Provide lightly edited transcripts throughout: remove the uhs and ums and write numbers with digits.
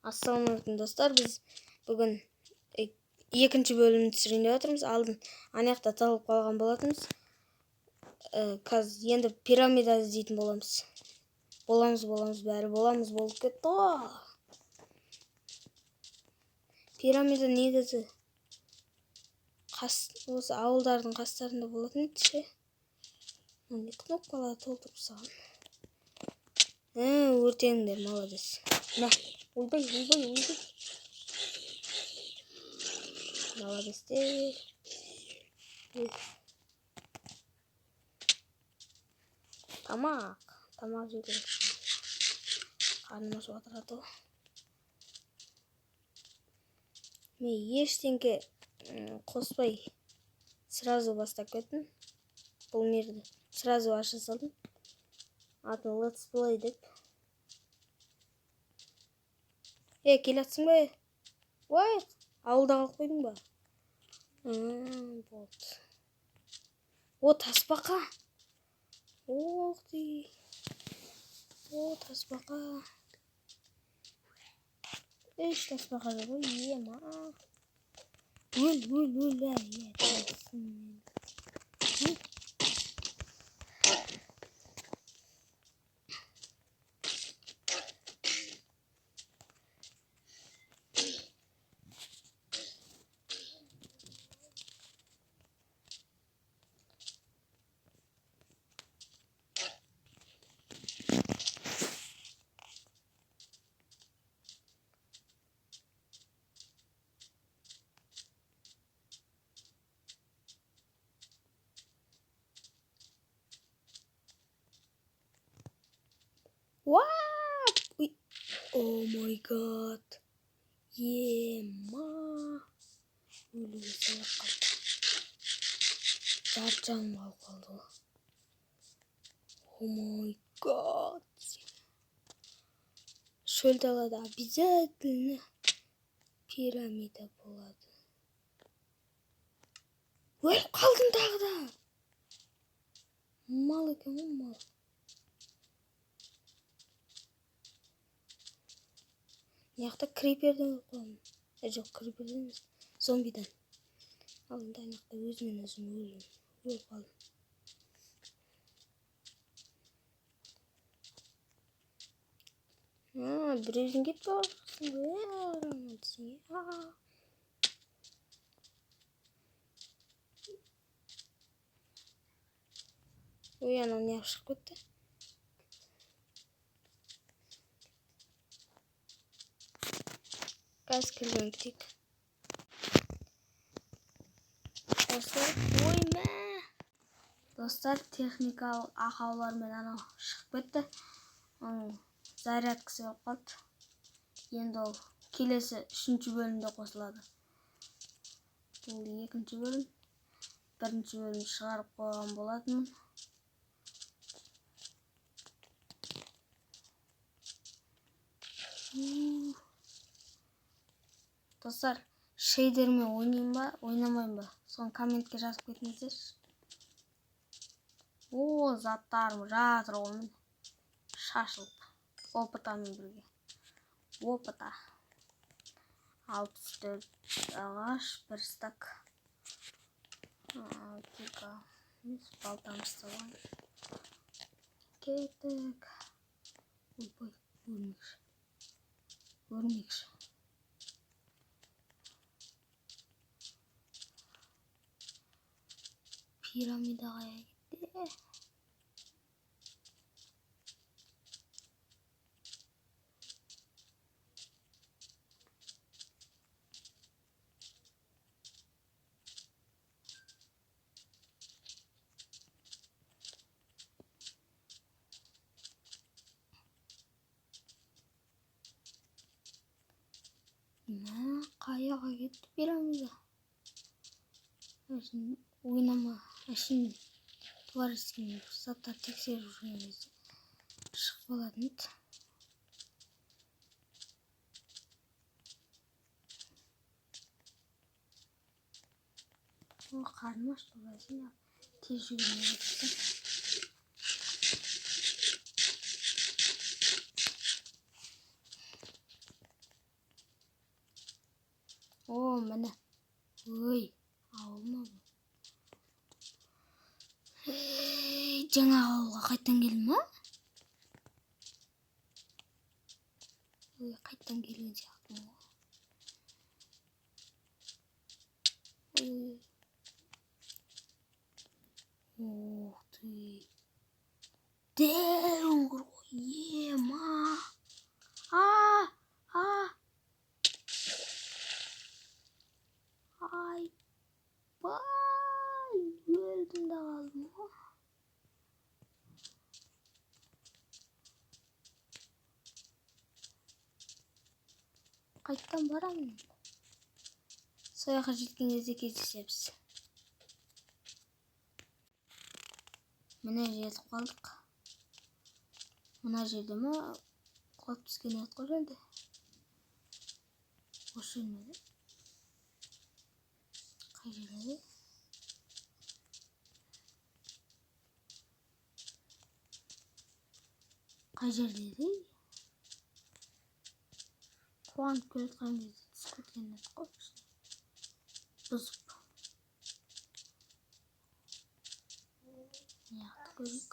Ассалаумағалейкум, достар. Біз бүгін екінші бөлімін түсірейін деп жатырмыз. Алдын ана жақта тығылып қалған болатынбыз. Қазір енді пирамида іздейтін боламыз. Боламыз, боламыз, бәрі боламыз болып кетті ғой. Пирамида негізі осы ауылдардың қастарында болатын еді ше. Міне, кнопкаларды толтырып тастаған. Өртеңдер, молодец. Мә, ойбай, ойбай, ойбай. Молодецтер. Ой. Тамақ. Тамақ жеу керек. Қарным ашып жатыр ғой. Мен ештеңке қоспай сразу бастап кеттім. Бұл мирді сразу аша салдым. Атын Let's Play деп. Келе жатсың ба? Ой, ауылда қалып қойдың ба? Болды. О, тасбақа. Ох ты. О, тасбақа. Үш тасбақа жоқ ой, ема. Өл, өл, өл, әй, әй. Уа! Ой. Oh my god. Ема. Өлуге салып қалды. Жарты жаным қалып қалды ғой. Oh my god. Шөл далада обязательно пирамида болады. Өліп қалдым тағы да. Мал екен ғой, мал. Мына жақта криперден өліп қалдым. Жоқ, криперден емес, зомбидан. Ал енді ана жақта өзімен өзім өліп қалдым. Бір өзің кетіп бара жатырсың ғой, десең, е. Ой, анау неғып шығып кетті? Қазір келген күтейік. Достар, ой, мә. Достар, техникалық ақаулармен анау шығып кетті. Оның зарядкасы болып қалды. Енді ол келесі үшінші бөлімде қосылады. Бұл екінші бөлім. Бірінші бөлім шығарып қойған болатынмын. Достар, шейдермен ойнайын ба, ойнамайын ба? Соны комментке жазып кетіңіздерші. О, заттарым жатыр ғой міне. Шашылып. Опытамен бірге. Опыта. 64 ағаш, бір стак. Кирка. Емес, балтамызды алайын. Кеттік. Ойбай, өрмекші. Өрмекші. Пирамида қая кетті? Мә, қаяға кетті пирамида? Әшейін ойнама, әшейін творческий заттар тексеріп жүрген кезде шығып қалатын еді. О, қарным ашты ғой, әшейін тез жүгірмей кетті. О, міне. Ой, ауыл ма бұл? Ей, жаңағы ауылға қайтадан келдім ма? Ой, қайтадан келген сияқтымын ғой. Ой, ох ты. Дәу үңгір ғой, ема. А, а. Айбай, өлдім де қалдым ғой. Қайтадан барамын енді. Сол жаққа жеткен кезде кездесеміз. Міне жетіп қалдық. Мына жерде ма құлап түскен еді ғой енді. Осы жер ме еді? Қай жерде? Қай жерде еді? Қуанып келе жатқан кезде түсіп кеткен еді ғой. Бұзып. Мына жақты көрейік.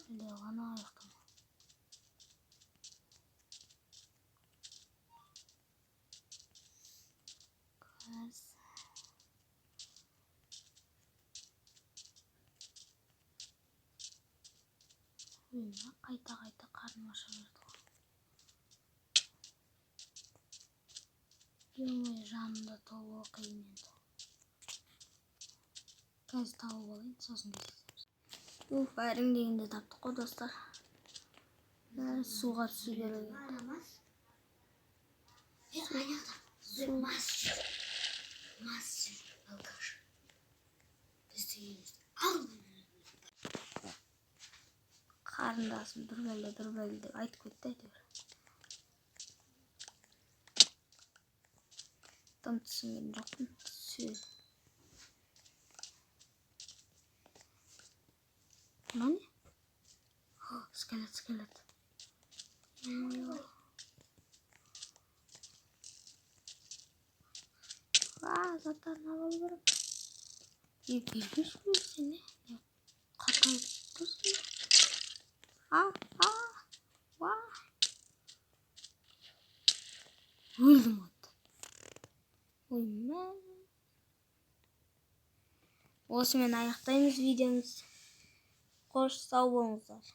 Әлде ана жақта ма? Қазір. Ой, мына қайта-қайта қарным аша берді ғой. Ё-моё, жанымда табу қиын енді. Қазір тауып алайын, сосын кездесеміз. Уф, әрең дегенде таптық қой, достар. Суға түсу керек еді. Су. Алкаш. Біздің үйімізді ал. Қарындасым бір бәле, бір бәле деп айтып кетті әйтеуір. Тым түсінген жоқпын. Сөз. Мына не? О, скелет, скелет. Ё-моё. А, заттарын ала алу керек. Е, бермеші сен, не? Не, қатайып тұрсың. А, а, уа. Өлдім ғой. Ой, мә. Осымен аяқтаймыз видеомызды. Қош, сау болыңыздар.